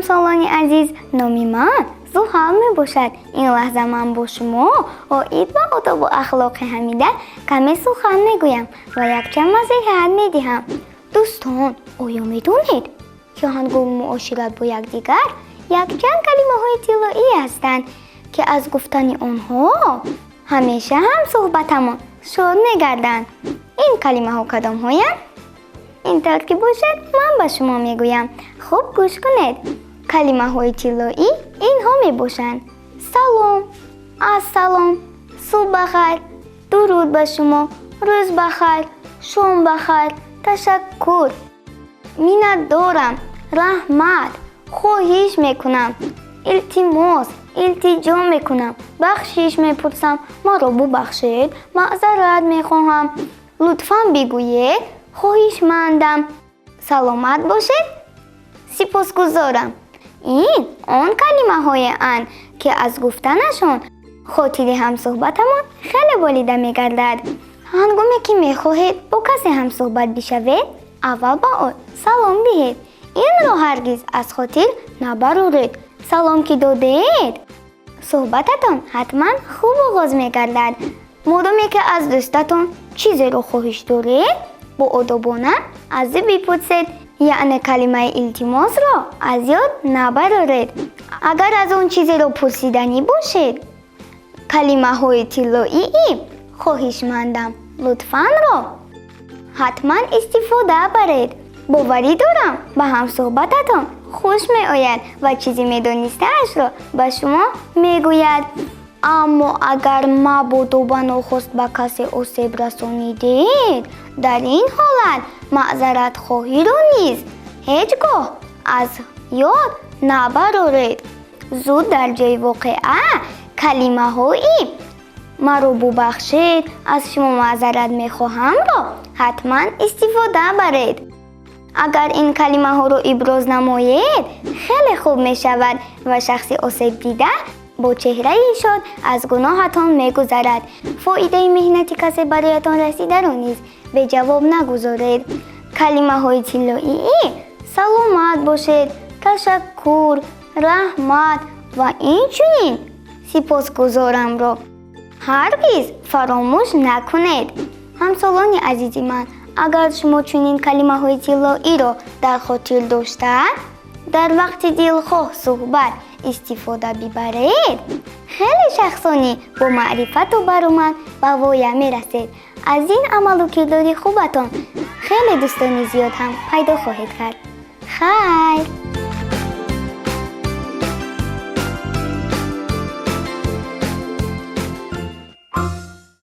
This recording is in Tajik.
Ҳамсолони азиз, номи ман Зуҳал мебошад. Ин лаҳза ман бо шумо оид ба одобу ахлоқи ҳамида каме сухан мегӯям ва якчанд маслиҳат медиҳам. Дӯстон, оё медонед, ки ҳангоми муошират бо якдигар якчанд калимаҳои тиллоӣ ҳастанд, ки аз гуфтани онҳо ҳамеша ҳамсуҳбатамон шод мегарданд? Ин калимаҳо кадомҳоянд? Ин тавр ки бошад, ман ба шумо мегӯям. Хуб гӯш кунед. Калимаҳои тиллоӣ инҳо мебошанд: салом, ассалом, субҳ бахайр, дуруд ба шумо, рӯз бахайр, шом бахайр, ташаккур, миннатдорам, раҳмат, хоҳиш мекунам, илтимос, илтиҷо мекунам, бахшиш мепурсам, маро бубахшед, маъзарат мехоҳам, лутфан бигӯед, хоҳишмандам, саломат бошед, сипосгузорам. Ин он калимаҳоеанд, ки аз гуфтанашон хотири ҳамсуҳбатамон хеле болида мегардад. Ҳангоме ки мехоҳед бо касе ҳамсуҳбат бишавед, аввал ба ӯ салом диҳед. Инро ҳаргиз аз хотир набароред. Салом ки додед, суҳбататон ҳатман хуб оғоз мегардад. Модоме ки аз дӯстатон чизеро хоҳиш доред, боодобона аз ӯ бипурсед, яъне калимаи илтимосро аз ёд набароред. Агар аз он чизеро пурсиданӣ бошед, калимаҳои тиллоии хоҳишмандам, лутфанро ҳатман истифода баред. Боварӣ дорам, ба ҳамсуҳбататон хуш меояд ва чизе медонистаашро ба шумо мегӯяд. Аммо агар мабодо ба нохост ба касе осеб расонидед, дар ин ҳолат маъзаратхоҳиро низ ҳеҷ гоҳ аз ёд набароред. Зуд дар ҷои воқеа калимаҳои маро бубахшед, аз шумо маъзарат мехоҳамро ҳатман истифода баред. Агар ин калимаҳоро иброз намоед, хеле хуб мешавад ва шахси осебдида бо чеҳраи шод аз гуноҳатон мегузарад. Фоидаи меҳнати касе бароятон расидаро низ беҷавоб нагузоред. Калимаҳои тиллоии саломат бошед, ташаккур, раҳмат ва инчунин сипосгузорамро ҳаргиз фаромӯш накунед. Ҳамсолони азизи ман, агар шумо чунин калимаҳои тиллоиро дар хотир дошта, дар вақти дилхоҳ суҳбат истифода бибаред, хеле шахсони бо маърифату баромад ба воя мерасед. Аз ин амалу кирдори хубатон хеле дӯстони зиёд ҳам пайдо хоҳед кард. Хайр.